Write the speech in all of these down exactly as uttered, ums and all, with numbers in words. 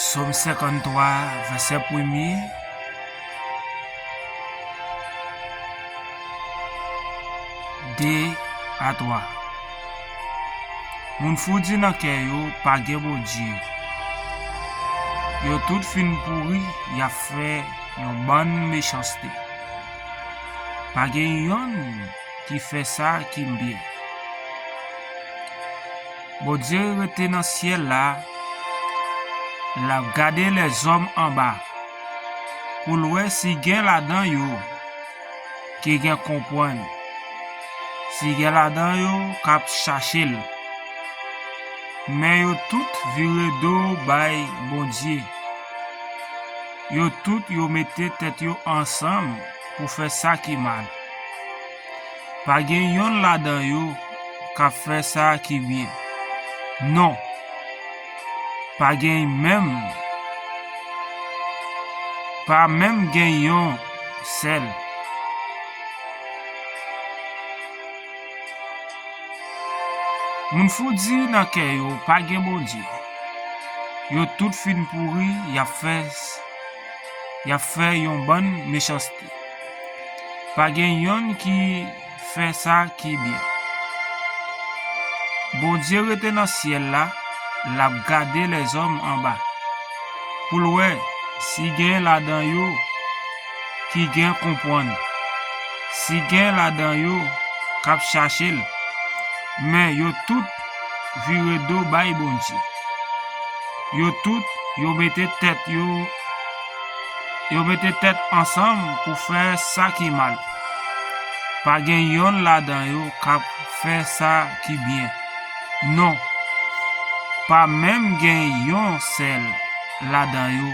Sòm senkanntwa, vèsè premye, de a twa. Moun fou di nan kè yo, "Pa gen Bondye." Yo tout fin pouri, y ap fè yon bann mechanste. Pa gen yonn ki fè sa ki byen. Bondye rete nan syèl la, l ap gade lèzòm anba, pou l wè si gen ladan yo ki gen konprann, si gen ladan yo k ap chache l. Men yo tout vire do bay Bondye. Yo tout yo mete tèt yo ansanm pou fè sa ki mal. Pa gen yonn ladan yo k ap fè sa ki byen. Non, pa gen menm, pa menm gen yon sèl. Moun fou di nan kè yo, "Pa gen Bondye." Yo tout fin pouri, y ap fè, y ap fè yon bann mechanste. Pa gen yonn ki fè sa ki byen. Bondye rete nan syèl la, l ap gade lèzòm anba, pou l wè si gen ladan yo ki gen konprann, si gen ladan yo k ap chache l. Men yo tout vire do bay Bondye. Yo tout, yo mete tèt yo, yo mete tèt ansanm pou fè sa ki mal. Pa gen yonn ladan yo k ap fè sa ki byen. Non, pa menm gen yon sèl ladan yo.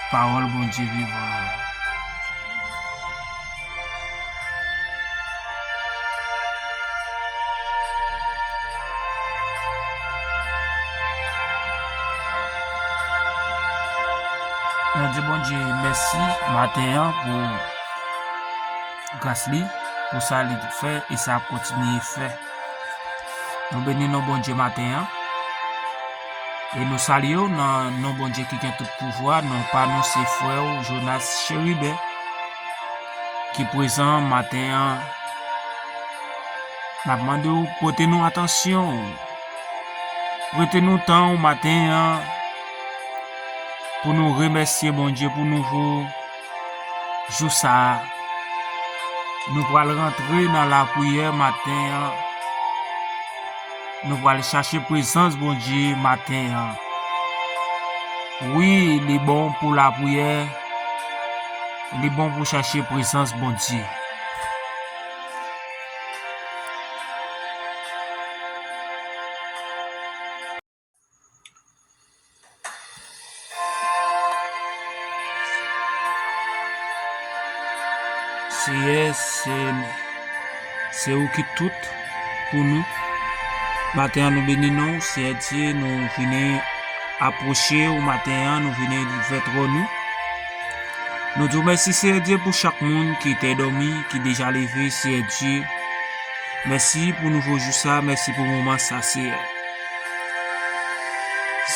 Pawòl Bondye vivan an. Nou di Bondye mèsi maten an pou gras li, pou sa li fè e sa ap kontinye fè. Nou beni non Bondye maten an. E nou salye w nan non Bondye ki gen tout pouvwa. Non pa nou se frè w Jonas Cheriben ki prezan maten an. N ap mande w pote nou atansyon w, prete nou tan w maten an pou nou remèsye Bondye pou nouvo jou sa a. Nou pral rantre nan lapriyè maten an. Nou pral chache prezans Bondye maten an. Wi, li bon pou lapriyè. Li bon pou chache prezans Bondye. Seyè, se, se ou ki tout pou nou. Maten an, nou beni non w, Seyè Dye, nou vini apwoche w maten an, nou vini vè twòn ou. Nou di w mèsi, Seyè Dye, pou chak moun ki te dòmi, ki deja leve, Seyè Dye. Mèsi pou nouvo jou sa, mèsi pou moman sa, Seyè.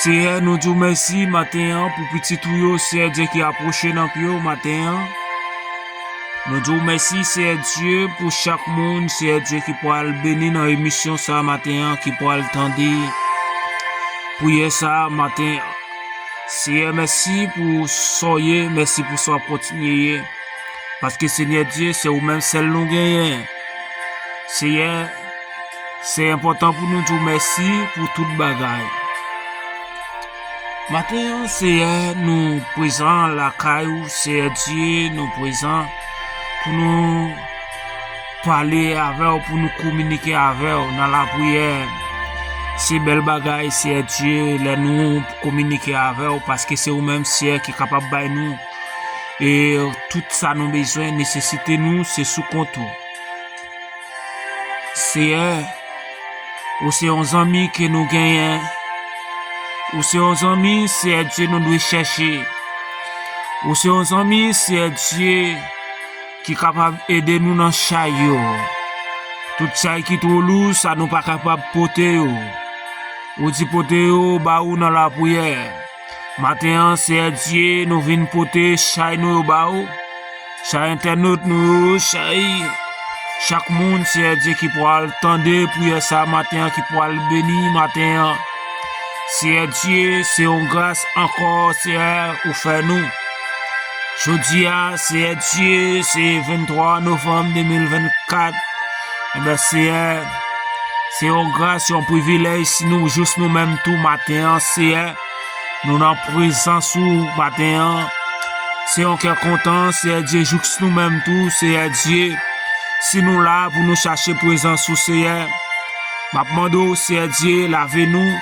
Seyè, nou di w mèsi maten an pou pitit ou yo, Seyè Dye, ki apwoche nan pye w maten an. Nou di w mèsi, Seyè Dye, pou chak moun, Seyè Dye, ki pral beni nan emisyon sa maten an, ki pral tande priyè sa maten an. Seyè, mèsi pou sa w ye, mèsi pou sa w ap kontinye ye. Paske, Senyè Dye, se ou menm sèl nou genyen. Seyè, se enpòtan pou nou di w mèsi pou tout bagay. Maten an, Seyè, nou prezan lakay ou, Seyè Dye, nou prezan pou nou pale avè w, pou nou kominike avè w nan lapriyè. Se bèl bagay, Seyè Dye, lè nou kominike avè w, paske se ou menm, Seyè, ki kapab bay nou, e, tout sa nou bezwen, nesesite nou, se sou kont ou. Seyè, ou se yon zanmi ke nou genyen. Ou se yon zanmi, Seyè Dye, nou dwe chèche. Ou se yon zanmi, Seyè Dye, ki kapab ede nou nan chay yo. Tout chay ki twò lou, sa nou pa kapab pote yo. Ou di pote yo ba ou nan lapriyè. Maten an, Seyè Dye, nou vin pote chay nou yo ba ou. Chay entènot nou yo, chay chak moun, Seyè Dye, ki pral tande priyè sa maten an, ki pral beni maten an. Seyè Dye, se yon gras ankò, Seyè, ou fè nou. Jodi a, Seyè Dye, se venntwa novanm de mil vennkat. Enben, Seyè, se yon gras, yon privilèj si nou jous nou menm tou maten an, Seyè. Nou nan prezans ou maten an. Se yon kè kontan, Seyè Dye, jous nou menm tou, Seyè Dye. Si nou la pou nou chache prezans ou, Seyè. M ap mande w, Seyè Dye, lave nou.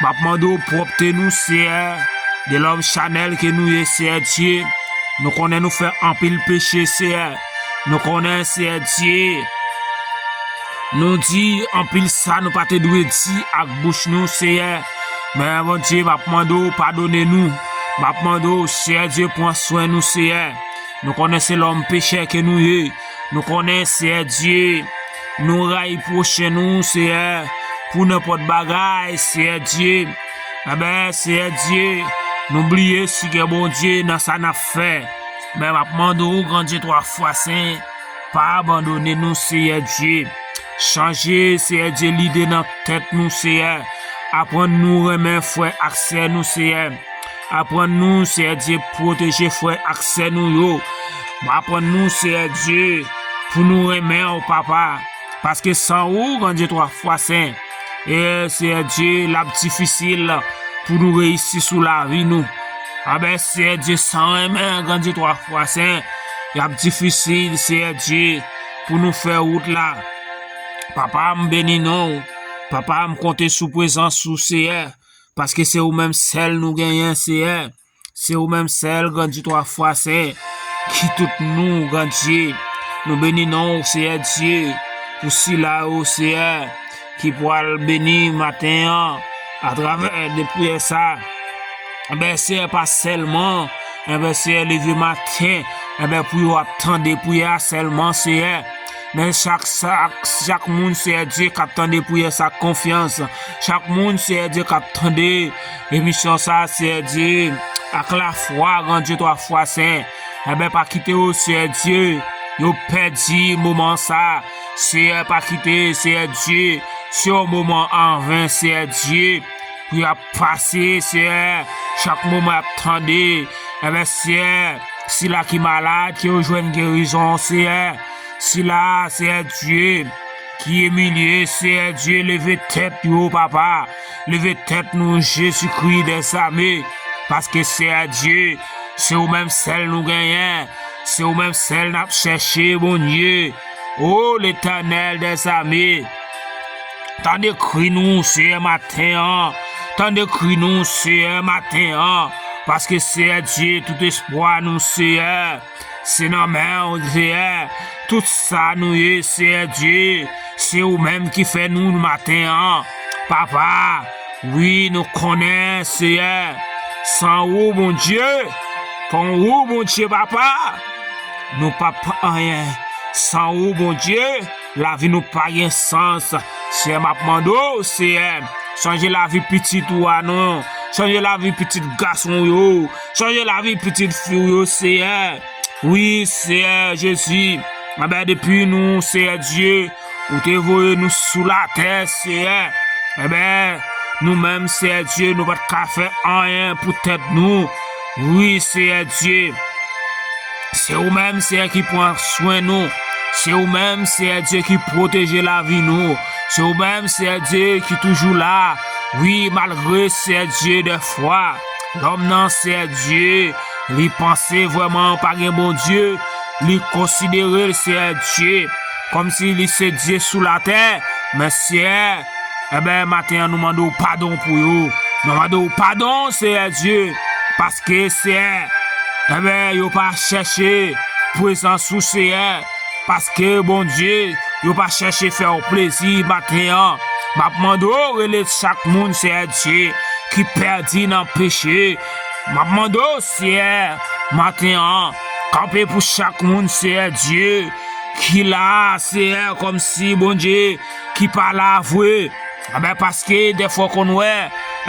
M ap mande w pwòpte nou, Seyè. De lòm chanèl ke nou ye, Seyè Dye. Nou konnen nou fè anpil peche, Seyè. Nou konnen, Seyè Dye, nou di anpil sa nou pa te dwe di ak bouch nou, Seyè. Men, Bondye, m ap mande w padone nou. M ap mande w, Seyè Dye, pran swen nou, Seyè. Nou konnen se lòm pechè ke nou ye. Nou konnen, Seyè Dye, nou rayi pwochen nou, Seyè, pou nenpòt bagay, Seyè Dye. Enben, Seyè Dye, nou bliye si gen Bondye nan sa n ap fè. Men m ap mande w, Gran Dye twa fwa sen, pa abandone nou, Seyè Dye. Chanje, Seyè Dye, lide nan tèt nou, Seyè. Aprann nou renmen frè ak sè nou, Seyè. Aprann nou, Seyè Dye, pwoteje frè ak sè nou yo. Aprann nou, Seyè Dye, pou nou renmen w, Papa. Paske san ou, Gran Dye twa fwa sen, e, Seyè Dye, l ap difisil pou nou reyisi sou lavi nou. Enben, Seyè Dye, san renmen, Gran Dye twa fwa sen, l ap difisil, Seyè Dye, pou nou fè wout la. Papa, m beni non w. Papa, m konte sou prezans ou, Seyè. Paske se ou menm sèl nou genyen, Seyè. Se ou menm sèl, Gran Dye twa fwa sen, ki tout nou, Gran Dye. Nou beni non w, Seyè Dye, pou sila yo, Seyè, ki pral beni maten an, atravè de priyè sa. Enben, Seyè, pa sèlman, enben, Seyè, leve maten, enben, pou yo ap tande priyè a sèlman, Seyè. Men chak, chak, chak moun, Seyè Dye, k ap tande priyè sa ak konfyans. Chak moun, Seyè Dye, k ap tande emisyon sa, Seyè Dye, ak lafwa, Gran Dye twa fwa sen. Enben, pa kite yo, Seyè Dye, yo pèdi moman sa. Seyè, pa kite, Seyè Dye, se yon moman anven, Seyè Dye, pou y ap pase, Seyè, chak moman y ap tande. Enben, Seyè, sila ki malad, ke yo jwenn gerizon, Seyè. Sila, Seyè Dye, ki imilye, Seyè Dye, leve tèt yo, Papa. Leve tèt nou, Jezikri dèzame. Paske, Seyè Dye, se ou menm sèl nou genyen. Se ou menm sèl n ap chèche, Bondye. O Letènèl dèzame, tande kri nou, Seyè, maten an. Tande kri nou, Seyè, maten an. Paske, Seyè Dye, tout espwa nou, Seyè, se nan men w, Seyè. Tout sa nou ye, Seyè Dye, se ou menm ki fè nou maten an. Papa, wi, nou konnen, Seyè, san ou, Bondye, san ou, Bondye, Papa, nou p ap anyen. San ou, Bondye, lavi nou pa gen sans. Seyè, m ap mande w, Seyè, chanje lavi pitit ou a non. Chanje lavi pitit gason w yo. Chanje lavi pitit fi w yo, Seyè. Wi, Seyè Jezi. Enben, depi nou, Seyè Dye, ou te voye nou sou latè, Seyè. Enben, nou menm, Seyè Dye, nou pa t ka fè anyen pou tèt nou. Wi, Seyè Dye. Se ou menm, Seyè, ki pran swen nou. Se ou menm, Seyè Dye, ki pwoteje lavi nou. Se ou menm, Seyè Dye, ki toujou la. Wi, malgre, Seyè Dye, dèfwa, lòm nan, Seyè Dye, li panse vrèman pa gen Bondye. Li konsidere l, Seyè Dye, kòmsi li se Dye sou latè. Men, Seyè, enben, maten an, nou mande w padon pou yo. Nou mande w padon, Seyè Dye, paske, Seyè, enben, yo pa chèche prezans ou, Seyè. Paske, Bondye, yo pa chèche fè w plezi maten an. M ap mande w rele chak moun, Seyè Dye, ki pèdi nan peche. M ap mande w, Seyè, maten an, kanpe pou chak moun, Seyè Dye, ki la, Seyè, kòmsi, Bondye, ki pa la vre. Enben, paske dèfwa w konn wè,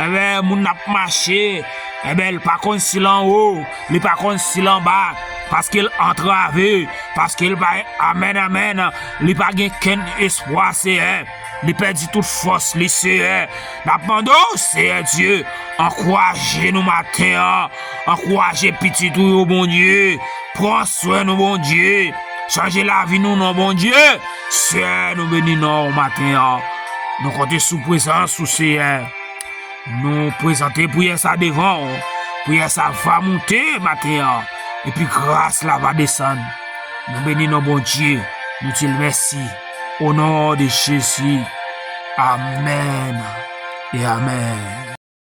Enben, moun ap mache, enben, li pa konn si l anwo, li pa konn si l anba, paske l antrave, paske l pa, amèn, amèn, li pa gen kenn espwa, Seyè. Li pèdi tout fòs li, Seyè. N ap mande w, Seyè Dye, ankouraje nou maten an. Ankouraje pitit ou yo, Bondye. Pran swen nou, Bondye. Chanje lavi nou, non, Bondye. Seyè, nou beni non w maten an. Nou konte sou prezans ou, Seyè. Nou prezante priyè sa devan w. Priyè sa va monte maten an. Epi gras la va desann. Nou beni non Bondye. Nou di l mèsi. O non de Jezi. Amèn e amèn.